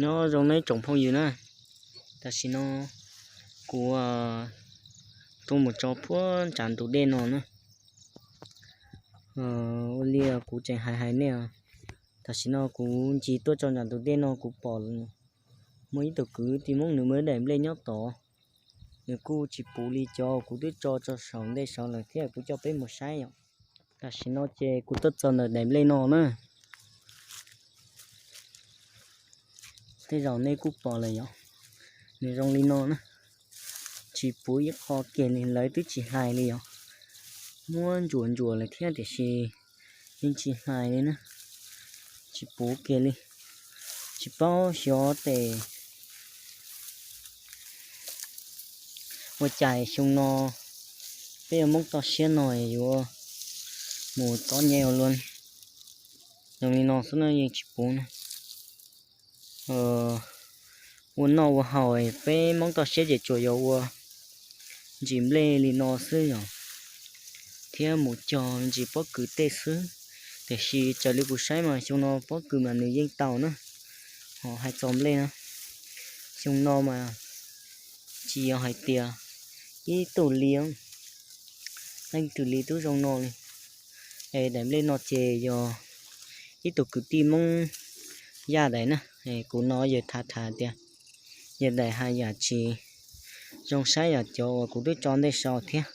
Nyob zoo nej tsoom phooj ywg na, tam sim no kuv tuaj mus tso puag nram ntug dej no na. Ua li kuv tseem hais hais nej, tam sim no kuv ncig tuaj tso nram ntug dej no kuv pom muaj ib tug kwv tij Hmoob nws muaj ib daim nplej nyob tod, nws kuj tsis puv li cov kuv twb tso tso saum ntej saud lawm thiab kuv coj peb mus saib yom. Tam sim no ces kuv tuaj txog ntawm daim nplej no na. Tej zaum nej kuj pom lawm yom, nws zoo li no na, tsis puv ib qho kiag li, lawv twb tsis hlais li yom. Muab ntsuas ntsuas lawm thiab tiam sis yeej tsis hlais li na, tsis puv kiag li. Tsis paub xyov tes ua cas xyoo no peb ua Hmoob toj siab no yuav mus txom nyem ua luaj. Zoo li no xwb no yeej tsis puv na. Ua noj ua haus peb Hmoob toj siab ces tsuas yog ua ntsis nplej li no xwb yom, thiab mus cog ntsis pob kws tej xwb. Tiam sis raws li kuv saib mas xyoo no pob kws mas nws yeej tau na. Ho hais txog nplej na, xyoo no mas tsis yog hais tias ib tug li, leej twg li twb zoo no li. Es daim nplej no ces yog ib tug kwv tij Hmoob Yaj daim na, kuv hnov yawg tham tham tias yawg daim haj yam tsis zoo saib yam cov uas kuv twb tso ntej saud thiab.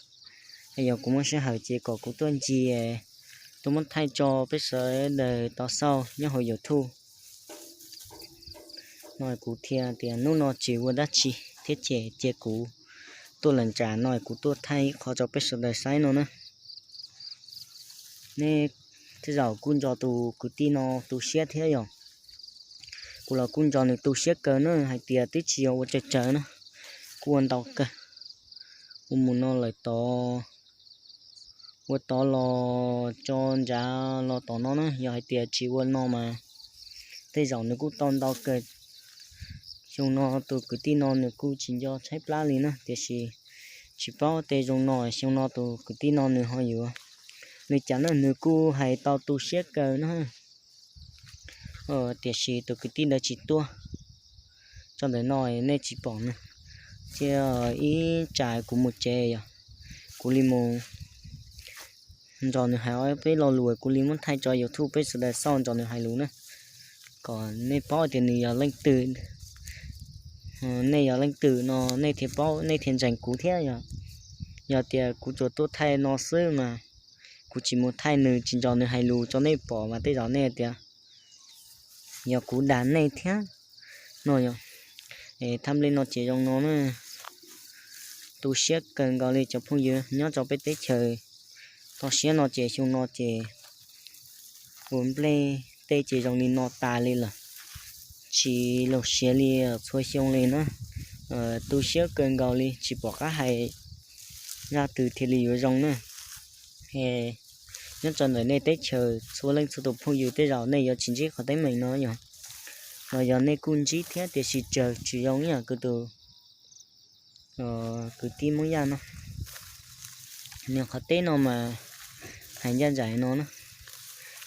Yog kuv muaj sij hawm ces kom kuv tuaj ncig, tuaj muab thaij tso peb sawv daws tau xauj nyob hauv YouTube no. Kuv thiaj tias hnub no tsis ua dab tsi thiab ces cia kuv tuaj lawm nram no kuv tuaj thaij ib qho rau peb sawv daws saib no na. Nej tej zaum kuj nco tus kwv tij no tu siab thiab yom. Kuv los kuj nco nws tu siab kawg na, hais tias twb tsis yog ua tsawg tsawg na, kuj ua ntau kawg. Ua mus no lawm tod, ua tod los tso ntsav los tom no na, yog hais tias tsis ua no mas tej zaum nws kuj tau ntau kawg. Xyoo no tus kwv tij no nws kuj tsis nco tshaib plab li na, tiam sis tsis paub tej zoo no xyoo no tus kwv tij no nws ho yuav li cas na, nws kuj hais tau tu siab kawg na. Tiam sis tus kwv tij ntawd tsis tuaj. Tso ntawm no nej tsis pom na, cia ib tsam kuv mus tsev yom, kuv li mus nrog nws hais ob peb lo lus, kuv li muab thaij tso YouTube peb sawv daws xauj nrog nws hais lus na, kom nej paub tias nws yog leej twg. Nej yog leej twg no nej thiaj paub, nej thiaj ntseeg kuv thiab yom. Yog tias kuv tsuas tuaj thaij no xwb mas kuv tsis mus thaij nws, tsis nrog nws hais lus rau nej pom mas tej zaum nej tias yog kuv dag nej thiab no yom. Es thaj nplej no ces zoo no na, tu siab kawg nkaus li cov phooj ywg nyob rau peb teb chaws toj siab no ces xyoo no ces ua nplej tej ces zoo li no tas li lawm, tsis lug siav li txhua xyoo li na. Tu siab kawg nkaus li tsis pom qab hais zaj twg thiaj li yuav zoo na. Nyob rau ntawm nej teb chaws txhua leej txhua tus phooj ywg tej zaum nej yuav tsis ntsib qhov teeb meem no yog, los yog nej kuj ntsib thiab tiam sis tsaws tsis zoo ib yam kuv tus kwv tij Hmoob Yaj no. Nws qhov teb no mas hais ncaj nraim no na,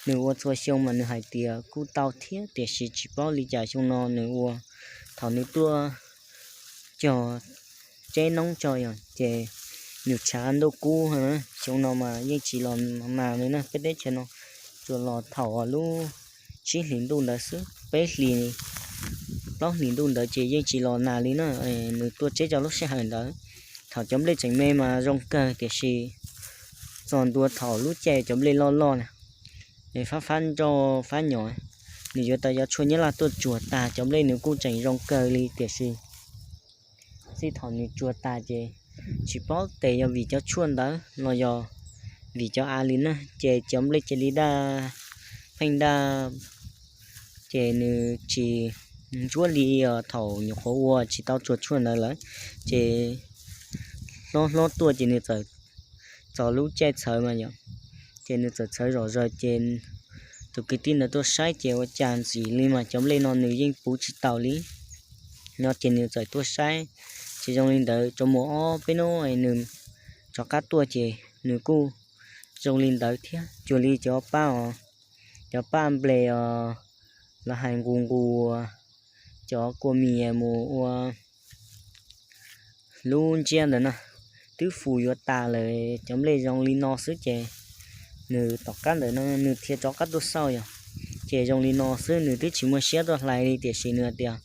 nws ua txhua xyoo mas nws hais tias kuj tau thiab tiam sis tsis paub li cas xyoo no nws ua, thaum nws tuaj cog tseb noob tso yom ces nws tshav ntuj kub na, xyoo no mas yeej tsis los nag li na, peb teb chaws no tsuas los thaum lub tsib hlis ntuj ntawd xwb, peb hlis plaub hlis ntuj ntawd ces yeej tsis los nag li na. Nws tuaj tseb rau lub sij hawm ntawd, thaum cov nplej tseem me mas zoo kawg tiam sis txog ntua thaum lub caij cov nplej loj loj na, es fab fab nroj fab nyom, nws yuav tau cov tshuaj nyab laj tuaj tsuag tag, cov nplej nws kuj tseem zoo kawg li tiam sis txij thaum nws tsuag tas ces tsis paub tes yog vim cov tshuaj ntawd los yog vim cov av li na, ces cov nplej cia li daj pheej daj, ces nws tsis ntsuab li thaum nyuam qhuav ua tsis tau tsuag tshuaj ntawd lawm. Ces hlob hlob tuaj ces nws txawm txog lub caij txhawv mas yom, ces nws txawm txhawv zom zaws ces tus kwv tij ntawd tuaj saib ces ua cas ntxim li mas cov nplej no nws yeej puv tsis taus li no ces nws txawm tuaj saib. Ces zoo li ntawd rau muaj ob peb hnub nws rov qab tuaj ces nws kuj zoo li ntawd thiab, cuag li cov paj os, cov paj nplej os, lawv hais nqus nqus, cov kua mis mus ua lub ntsiab ntawd na, twb fus yuav tas lawm. Cov nplej zoo li no xwb ces nws tom qab ntawd no nws thiaj rov qab tuaj xauj yog. Ces zoo li no xwb, nws twb tsis muaj siab tuaj hlais li, tiam sis nws hais tias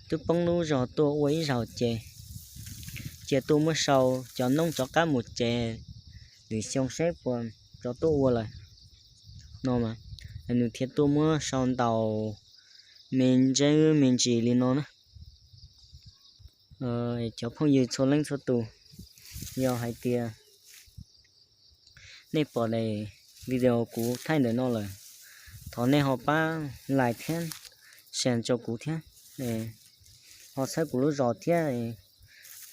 twb poob lub zog tuaj ua ib zaug ces cia tuaj muab sau cov noob rov qab mus tsev, lwm xyoo seb puas rov tuaj ua lawm no. Nws thiaj tuaj muab sau ntaus me ntsis me ntsis li no na. Cov phooj ywg txhua leej txhua tus, yog hais tias nej pom daim video kuv thaij ntawm no lawm, thov nej ho pab like thiab share rau kuv thiab, ho txhawb kuv lub zog thiab,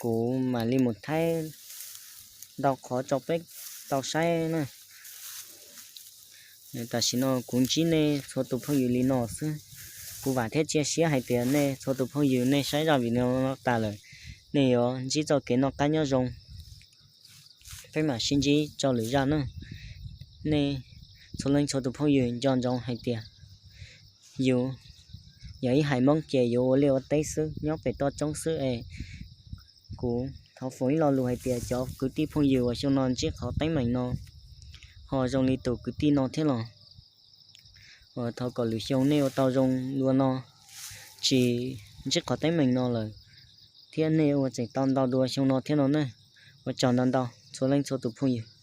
kuv mam li mus thaij ntau qhov rau peb tau saib na. Tam sim no kuv ntsib nej txhua tus phooj ywg li no xwb. Kuv vam thiab cia siab hais tias nej txhua tus phooj ywg nej saib zaj video no tas lawm, nej yuav ntsib txoj kev noj qab nyob zoo. Peb mam sib ntsib rau lwm zaj na. Nej txhua leej txhua tus phooj ywg nco ntsoov hais tias yus yog ib haiv Hmoob ces yuav ua liaj ua teb xwb, nyob pem toj roob xwb es. Kuv thov foom ib lo lus hais tias cov kwv tij phooj ywg uas xyoo no ntsib qhov teeb meem no ho zoo li tus kwv tij no thiab los, thov kom lwm xyoo nej ua tau zoo dua no, tsis ntsib qhov teeb meem no lawm, thiab nej ua tseem tau ntau dua xyoo no thiab no na. Ua tsaug ntau ntau txhua leej txhua tus phooj ywg.